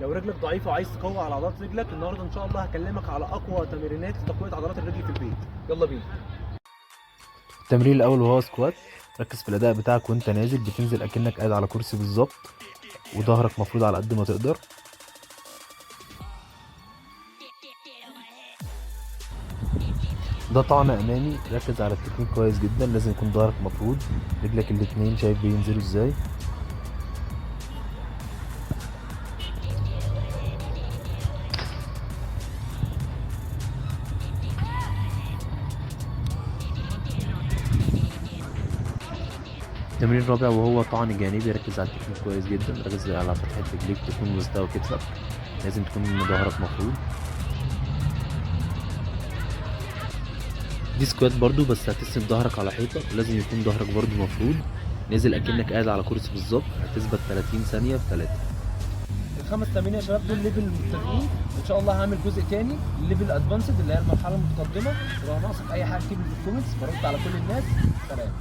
لو رجلك ضعيفة وعايز تقوي على عضلات رجلك، النهارده ان شاء الله هكلمك على اقوى تمرينات لتقويه عضلات الرجل في البيت. يلا بينا. التمرين الاول وهو squat. ركز في الاداء بتاعك وانت نازل، بتنزل اكنك قاعد على كرسي بالظبط، وظهرك مفرود على قد ما تقدر. ده طعن امامي، ركز على التكنيك كويس جدا، لازم يكون ظهرك مفرود، رجلك الاتنين شايف بينزلوا ازاي. التمرين الرابع وهو طعن جانبي، ركز على التكنيك كويس جدا، ركز على فتحة رجليك تكون مستوى كتفك، لازم تكون ظهرك مفرود. دي squat برضو بس هتسند ظهرك على حيطة، لازم يكون ظهرك برضو مفرود، نزل اكنك قاعد على كرسي بالظبط، هتثبت 30 ثانية في 3. الخمس تمارين يا شباب دول level المبتدئين، ان شاء الله هعمل جزء تاني level advanced اللي هي المرحلة المتقدمة. ولو ناقصك اي حاجة اكتب لي في ال comments، برد على كل الناس. سلام.